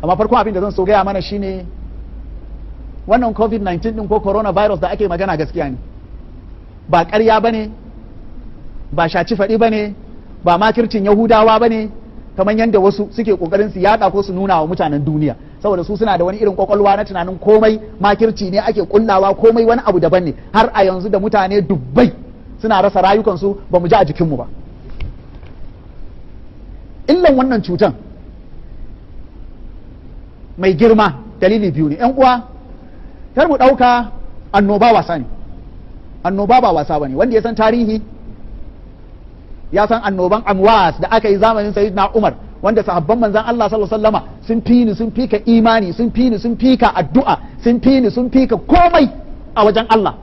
Amma farko abin da zan so gaya mana shine wannan COVID-19 din ko coronavirus da ake magana gaskiya ne, ba ƙarya ba ne, ba shaci faɗi ba ne, ba makircin Yahudawa ba ne, kamar yadda wasu suke ƙoƙarin su yaɗa ko su nuna wa mutanen duniya, saboda su suna da wani irin kwakwalwa na tunanin komai makirci ne ake kullawa, komai wani abu daban ne. Har a yanzu da mutane dubbai suna rasa rayukansu, ba mu ji a jikinmu ba. Illan wannan cutan mai girma dalili biyu ne. Yan uwa, kar mu ɗauka annoba wasa ne. Annoba ba wasa ba ne. Wanda ya san tarihi ya san annoban Amwas da aka yi zamanin Sayyidina Umar, wanda sahabban manzon Allah sallallahu alaihi wasallama sun fi ni, sun fi ka imani, sun fi ni, sun fi ka addu'a, sun fi ni, sun fi ka komai a wajen Allah,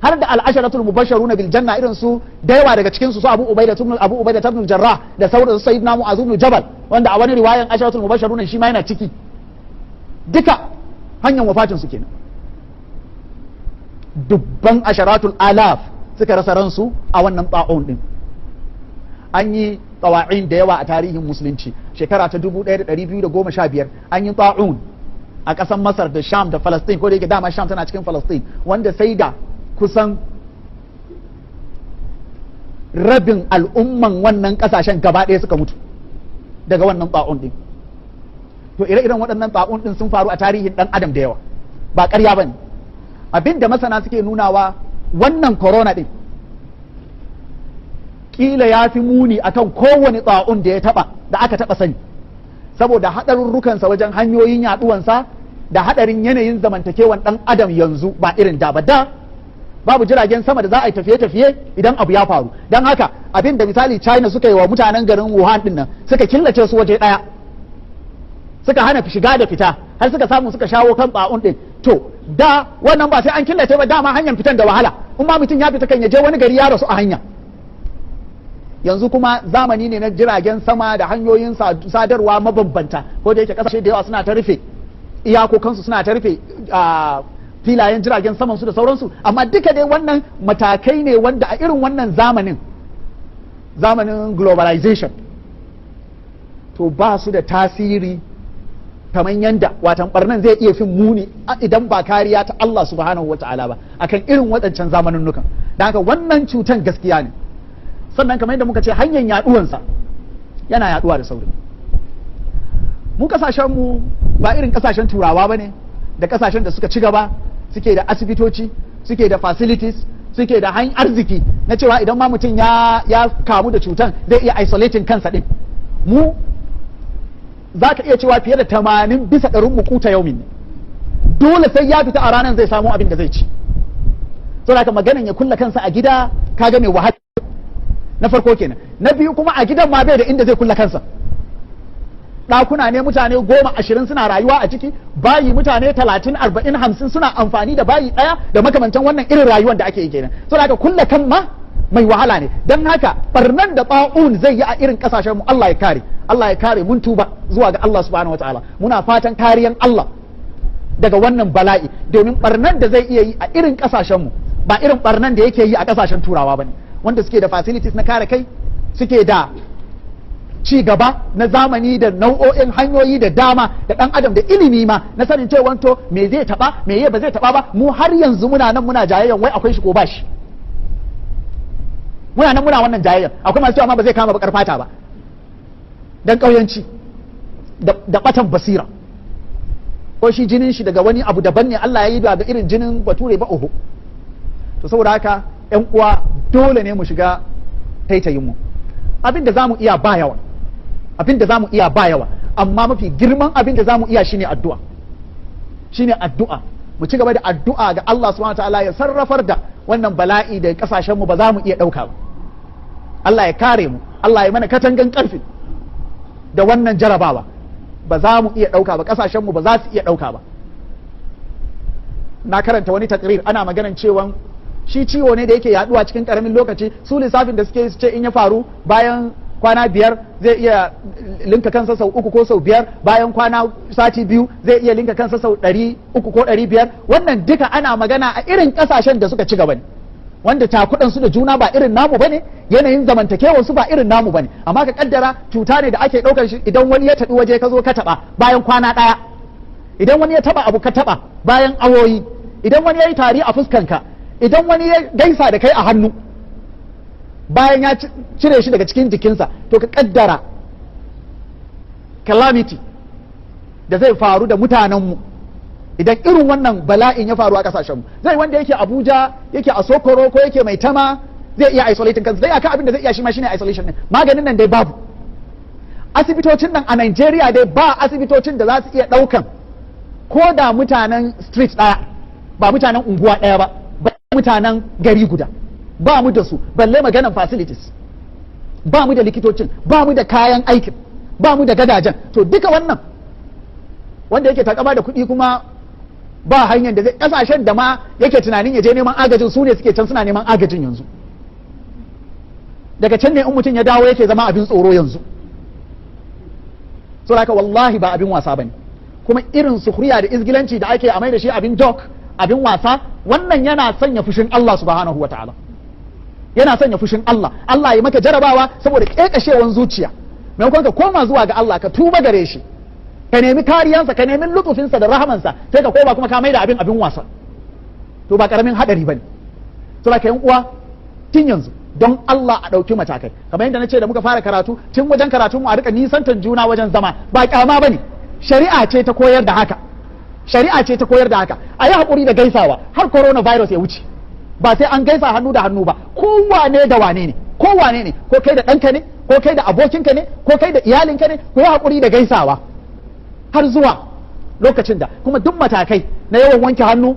har da al-asharatul mubashsharuna bil janna, irin su da yawa daga cikin su, su Abu Ubaida ibn Jarrah da sauran Sayyidina Mu'adh ibn Jabal, wanda a wani riwayan asharatul mubashsharuna shi ma yana ciki, duka hanyar wafatin su kenan. Dubban asharatul alaf suka rasa ransu a wannan ta'un din. An yi tsawa'in da yawa a tarihin musulunci. Shekara ta 1215 an yi ta'un a ƙasar Masar da Sham da Falastin, ko da yake dama Sham tana cikin Falastin, wanda sai da kusan rabin al'umman wannan ƙasashen gaba ɗaya suka mutu daga wannan ta'un din. To, ire-iren waɗannan ta'un din sun faru a tarihin ɗan adam da yawa, ba ƙarya ba ne. Abin da masana suke nunawa, wannan corona ɗin kila ya fi muni akan kowane ta'un da ya taba da aka taba sani, saboda haɗarurrukansa wajen hanyoyin yaɗuwansa da haɗarin yanayin zamantakewan ɗan adam yanzu ba irin da ba. Da babu jiragen sama da za a yi tafiye-tafiye idan abu ya faru. Don haka abin da misali China suka yi wa mutanen garin Wuhan din nan, suka killace su waje ɗaya, suka hana shiga da fita, har suka samu suka shawo kan ta'un din. To, da wannan ba sai an killace ba, dama hanyar fitan da wahala. In ma mutum ya fita, kan ya je wani gari ya rasu a hanya. Yanzu kuma zamani ne na jiragen sama da hanyoyin sadarwa mabambanta, ko da yake kasashe da yawa suna ta rufe iyakokansu, suna ta rufe filayen jiragen saman su da sauransu, amma duka dai wannan matakai ne wanda a irin wannan zamanin, zamanin globalization, to ba su da tasiri kamar yanda watan barnan zai iya fin muni idan ba kariya ta Allah subhanahu wa ta'ala ba akan irin waɗancan zamaninnukan. Da haka wannan cutan gaskiya ne. Sannan kamar yadda muka ce, hanyar yaduwansa yana yaduwa da sauri. Mu kasashen mu ba irin kasashen Turawa ba ne da kasashen da suka ci gaba, suke da asibitoci, suke da facilities, suke da hanyar arziki na cewa idan ma mutum ya kamu da cutan zai iya isolating kansa din. Mu za ka iya cewa fiye da 80% mu kuta yaumin ne, dole sai ya fita a ranar zai samu abin da zai ci. Saboda haka maganan ya kulla kansa a gida kaga mai wahala na farko kenan. Na biyu kuma, a gidan ma bai da inda zai kulla kansa. Ɗakuna ne mutane 10, 20 suna rayuwa a ciki, bayi mutane 30, 40, 50 suna amfani da bayi ɗaya da makamantan wannan. Irin rayuwar da ake yi kenan. Saboda haka kulla kan ma mai wahala ne. Don haka barnan da ta'un zai yi a irin kasashen mu, Allah ya kare, Allah ya kare. Mun tuba zuwa ga Allah subhanahu wataala, muna fatan kariyan Allah daga wannan bala'i, domin barnan da zai iya yi a irin kasashen mu ba irin barnan da yake yi a kasashen Turawa bane, wanda suke da facilities na kare kai, suke da ci gaba na zamani da nau'o'in hanyoyi da dama da dan adam da ilimi ma na sanin cewa to me zai taba, me ba zai taba ba. Mu har yanzu muna nan muna jayayyan wai akwai shi ko ba shi. Muna nan muna wannan jayayyan. Akwai masu cewa ma ba zai kama bakar fata ba, dan ƙauyanci da batan basira, ko shi jinin shi daga wani abu daban ne Allah ya yi, ba ga irin jinin bature ba, oho. To, saboda haka ƴan uwa, dole ne mu shiga taitayin mu. Abin da zamu iya ba yawa, abin da zamu iya ba yawa, amma mafi girman abin da zamu iya shine addu'a, shine addu'a. Mu ci gaba da addu'a ga Allah subhanahu wataala ya sarrafar da wannan bala'i da kasashen mu ba za mu iya ɗauka ba. Allah ya kare mu, Allah ya mana katangan karfi da wannan jarabawa. Ba za mu iya ɗauka ba, kasashen mu ba za su iya ɗauka ba. Na karanta wani takrir, ana maganan cewa shi ciwo ne da yake yaduwa cikin karamin lokaci. Su lissafin da suke, su ce in ya faru, bayan kwana 5 zai iya linka kansa sau uku ko sau biyar, bayan kwana sati 2 zai iya linka kansa sau 300 ko 500. Wannan duka ana magana a irin kasashen da suka ci gaba ne, wanda cakudan su da juna ba irin namu bane. Yanayin zamantakewar su ba irin namu bane. Amma ka kaddara cuta ne da ake ɗaukar shi idan wani ya taɓi waje ka zo ka taɓa bayan kwana ɗaya, idan wani ya taɓa abu ka taɓa bayan awoyi, idan wani ya yi tari a fuskanka, idan wani ya gaisa da kai a hannu bayan ya cire shi daga cikin jikinsa, to ka kaddara calamity da zai faru da mutanenmu idan irin wannan bala'in ya faru a kasashenmu. Zai wanda yake Abuja, yake a Sokoro, ko yake Maitama, zai iya isolating kansa, zai aka abin da zai iya shi ma shine isolation din. Maganin nan dai babu. Asibitocin nan a Nigeria dai ba asibitocin da za su iya daukan ko da mutanen street daya, ba mutanen unguwa daya ba, ba mutanen gari guda, ba mu da su, balle maganan facilities. Ba mu da likitocin, ba mu da kayan aikin, ba mu da gadajen. To duka wannan, wanda yake takama da kuɗi kuma ba hanyar da zai, kasashen da ma yake tunanin ya je neman agajin, su ne suke can suna neman agajin yanzu. Daga can ne in mutum ya dawo yake zama abin tsoro yanzu. So haka wallahi ba abin wasa bane. Kuma irin sukhriya da izgilanci da ake amai da shi abin joke, abin wasa, wannan yana sanya fushin Allah subhanahu wa ta'ala, yana sanya fushin Allah. Allah ya maka jarabawa saboda kekashewan zuciya. Maimakon ka koma zuwa ga Allah, ka tuba gare shi, ka nemi kariyansa, ka nemi lutufinsa da rahamansa, sai ka koma kuma ka maida abin abin wasa. To ba karamin hadari bane. Saboda yan uwa, tun yanzu don Allah a ɗauki matakai. Kamar yadda na ce da muka fara karatu, tun wajen karatun mu a rika nisantan juna wajen zama. Ba kyama bane, shari'a ce ta koyar da haka, shari'a ce ta koyar da haka. A yi haƙuri da gaisawa har coronavirus ya wuce. Ba sai an gaisa hannu da hannu ba. Ko wane da wane ne, ko wane ne, ko kai da ɗanka ne, ko kai da abokinka ne, ko kai da iyalinka ne, ku yi haƙuri da gaisawa har zuwa lokacin da kuma duk matakai na yawan wanke hannu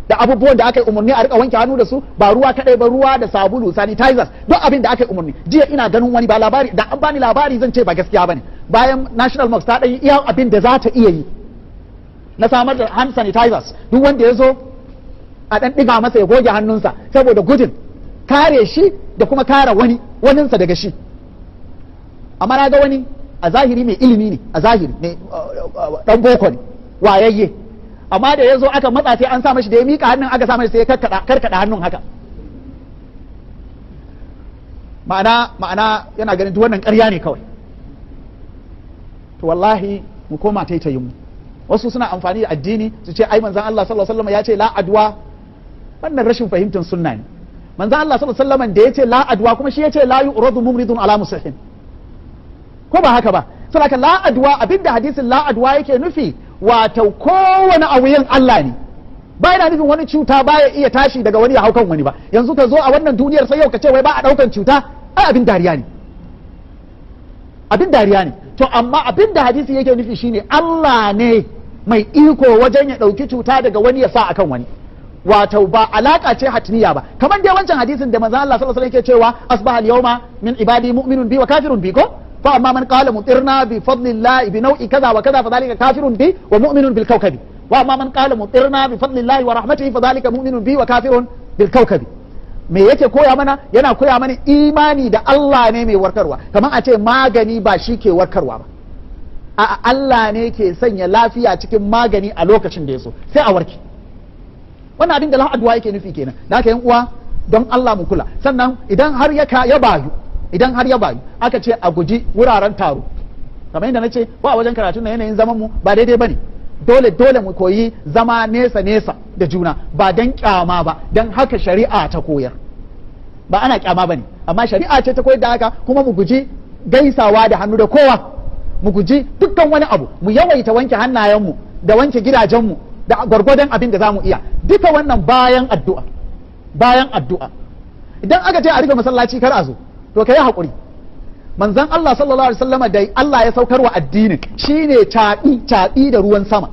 da abubuwan da aka yi umarni a rika wanke hannu da su, ba ruwa kadai ba, ruwa da sabulu, sanitizers, duk abin da aka yi umarni. Jiya ina ganin wani, ba labari da an bani labari zan ce ba gaskiya bane, bayan National Mosque ta ɗan iya abin da za ta iya yi na samar da hand sanitizers, duk wanda ya zo a ɗan ɗiga masa ya goge hannunsa saboda gudun kare shi da kuma kare wani waninsa daga shi. Amma na ga wani a zahiri mai ilimi ne, a zahiri ne dan boko ne wayayye, amma da ya zo aka matsa sai an sa mashi, da ya mika hannun aka sa mashi, sai ya karkada hannun haka. Ma'ana yana ganin duk wannan ƙarya ne kawai. To wallahi mu koma taitayin mu. Wasu suna amfani da addini su ce ai manzon Allah sallallahu alaihi wasallam ya ce la adwa. Wannan rashin fahimtar sunna ne. Manzon Allah sallallahu alaihi wasallam da ya ce la adwa, kuma shi ya ce la yu'radu mumridun ala musihin, ko ba haka ba? Saboda la adwa, abinda hadisin la adwa yake nufi, wato kowane abu Allah ne, ba yana nufin wani cuta baya iya tashi daga wani ya hau kan wani ba. Yanzu ka zo a wannan duniyar sai yau ka ce wai ba a daukan cuta, ai abin dariya ne, abin dariya ne. To amma abin da hadisi yake nufi shine Allah ne mai iko wajen ya dauki cuta daga wani ya sa akan wani, wato ba alaka ce hatmiya ba. Kamar dai wancan hadisin da manzon Allah sallallahu alaihi wasallam yake cewa asbaha al-yawma min ibadi mu'minun bi wa kafirun bi, ko fa amma man qala mutirna bi fadlillahi bi naw'i kaza wa kaza fa dhalika kafirun bi wa mu'minun bil kawkabi, wa amma man qala mutirna bi fadlillahi wa rahmatihi fa dhalika mu'minun bi wa kafirun bil kawkabi. Me yake koya mana? Yana koya mana imani da Allah ne mai warkarwa. Kamar a ce magani ba shi ke warkarwa ba, a Allah ne ke sanya lafiya cikin magani a lokacin da ya so, sai a warke. Wannan abin da la adwa yake nufi kenan. Da haka yan uwa, don Allah mu kula. Sannan idan har ya bayu, idan har ya bayu aka ce a guji wuraren taro, kamar yadda na ce ko a wajen karatu na, yanayin zaman mu ba daidai bane. Dole dole mu koyi zama nesa nesa da juna, ba dan kyama ba, dan haka shari'a ta koyar. Ba ana kyama bane, amma shari'a ce ta koyar da haka. Kuma mu guji gaisawa da hannu da kowa, mu guji dukkan wani abu, mu yawaita wanke hannayenmu da wanke gidajenmu da gwargwadon abin da zamu iya. Duka wannan bayan addu'a, bayan addu'a. Idan aka ce a rufe masallaci kar a zo, to ka yi haƙuri. Manzon Allah sallallahu alaihi wasallama da Allah ya saukar wa addinin shine caɓi caɓi da ruwan sama,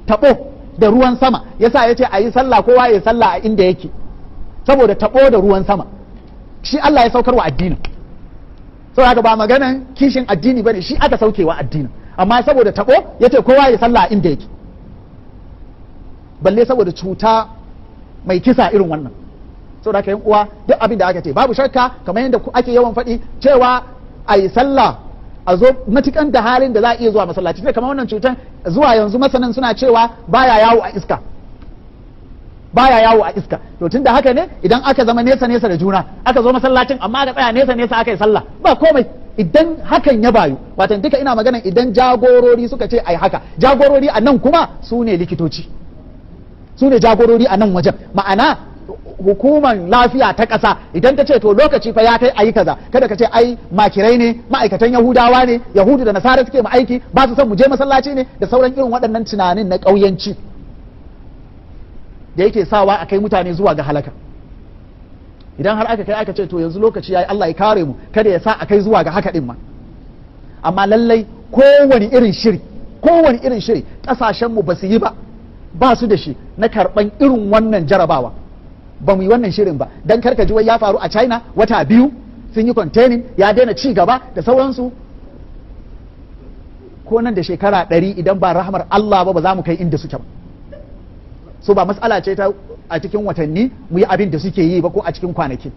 taɓo da ruwan sama, yasa ya ce a yi sallah, kowa ya sallah a inda yake saboda taɓo da ruwan sama. Shi Allah ya saukar wa addinin. Saboda haka ba maganan kishin addini bane, shi aka saukewa addinin, amma saboda taɓo ya ce kowa ya sallah a inda yake, balle saboda cuta mai kisa irin wannan. Saboda haka yan uwa, duk abin da aka ce, babu shakka kamar yadda ake yawan faɗi cewa a yi sallah a zo matukan da halin da za a iya zuwa masallaci, sai kamar wannan cutan zuwa yanzu masanan suna cewa baya yawo a iska. Baya yawo a iska. To tunda haka ne, idan aka zama nesa nesa da juna, aka zo masallacin amma aka tsaya nesa nesa aka yi sallah, ba komai. Idan hakan ya bayu, watan duka ina magana idan jagorori suka ce ai haka. Jagorori a nan kuma su ne likitoci, su ne jagorori a nan wajen. Ma'ana, hukumar lafiya ta ƙasa idan ta ce to lokaci fa ya kai ayi kaza, kada ka ce ai makirai ne, ma'aikatan Yahudawa ne, Yahudu da Nasara suke mu aiki, ba su son mu je masallaci ne, da sauran irin waɗannan tunanin na ƙauyanci da yake sawa a kai mutane zuwa ga halaka. Idan har aka kai aka ce to yanzu lokaci yayi, Allah ya kare mu, kada ya sa a kai zuwa ga haka din ma. Amma lallai kowane irin shiri, kowane irin shiri kasashen mu ba su yi ba, ba su da shi na karban irin wannan jarabawa. Ba mu yi wannan shirin ba. Dan karka ji wai ya faru a China, wata 2 sun yi containing, ya daina ci gaba da sauransu. Ko nan da shekara 100, idan ba rahmar Allah ba, ba za mu kai inda suke ba. So ba matsala ce ta a cikin watanni mu yi abin da suke yi ba ko a cikin kwanaki.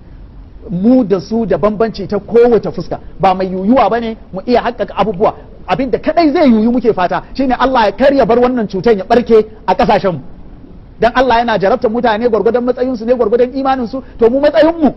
Mu da su da bambanci ta kowace fuska. Ba mai yuyuwa ba ne mu iya haƙƙaƙa abubuwa. Abin da kadai zai yuyu muke fata shine Allah ya karya bar wannan cutar ya barke a ƙasashen mu, dan Allah yana jarabtar mutane gwargwadon matsayin su ne, gwargwadon imanin su. To mu matsayin mu,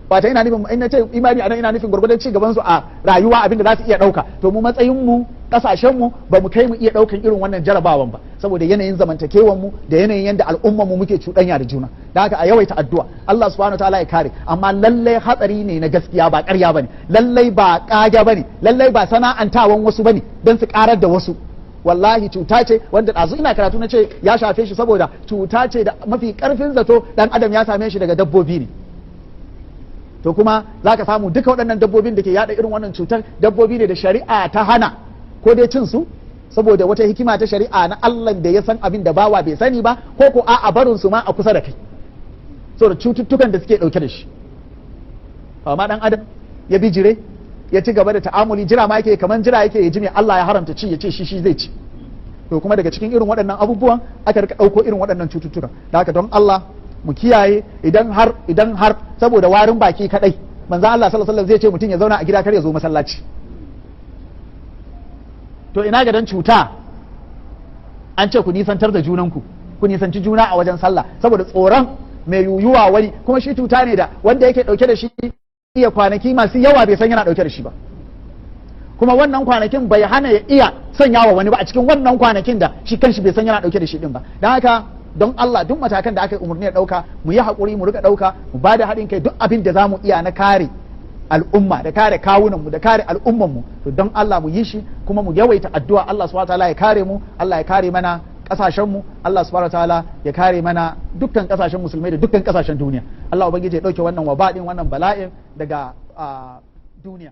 wata ina nufin in ce imani anan ina nufin gwargwadon ci gaban su a rayuwa, abin da za su iya ɗauka. To mu matsayin mu, kasashen mu ba mu kai mu iya ɗaukan irin wannan jarabawan ba, saboda yanayin zamantakewan mu da yanayin yadda al'umman mu muke cuɗanya da juna. Da haka a yawaita addu'a, Allah subhanahu wataala ya kare. Amma lallai hatsari ne na gaskiya, ba ƙarya bane, lallai ba ƙage bane, lallai ba sana'antawan wasu bane don su ƙarar da wasu. Wallahi cuta ce wanda ɗazu ina karatu na ce ya shafe shi, saboda cuta ce da mafi ƙarfin zato ɗan adam ya same shi daga dabbobi ne. To kuma za ka samu duka waɗannan dabbobin da ke yada irin wannan cutar, dabbobi ne da shari'a ta hana ko dai cin su saboda wata hikima ta shari'a na Allah da ya san abin da bawa bai sani ba, ko ko a'a, barin su ma a kusa da kai saboda cututtukan da suke ɗauke da shi. Amma dan adam ya bijire, ya ci gaba da ta'amuli, jira ma yake, kaman jira yake ya ji me Allah ya haramta ci, ya ce shi shi zai ci. To kuma daga cikin irin waɗannan abubuwan aka rika ɗauko irin waɗannan cututtukan. Da haka don Allah mu kiyaye. Idan har saboda warin baki kadai manzo Allah sallallahu alaihi wasallam zai ce mutum ya zauna a gida, kar ya zo masallaci, to ina ga dan cuta an ce ku nisantar da junanku, ku nisanci juna a wajen sallah saboda tsoron mai yuyuwa wani. Kuma shi cuta ne da wanda yake dauke da shi iya kwanaki masu yawa bai san yana dauke da shi ba, kuma wannan kwanakin bai hana ya iya sanya wa wani ba a cikin wannan kwanakin da shi kanshi bai san yana dauke da shi din ba. Don haka don Allah, duk matakan da aka yi umarni ya dauka, mu yi haƙuri mu rika dauka, mu ba da haɗin kai, duk abin da za mu iya na kare al'umma da kare kawunan mu da kare al'umman mu, to don Allah mu yi shi. Kuma mu yawaita addu'a, Allah subhanahu wataala ya kare mu, Allah ya kare mana kasashen mu, Allah subhanahu wataala ya kare mana dukkan kasashen musulmai da dukkan kasashen duniya. Allah ubangiji ya dauke wannan waba din, wannan bala'in daga duniya.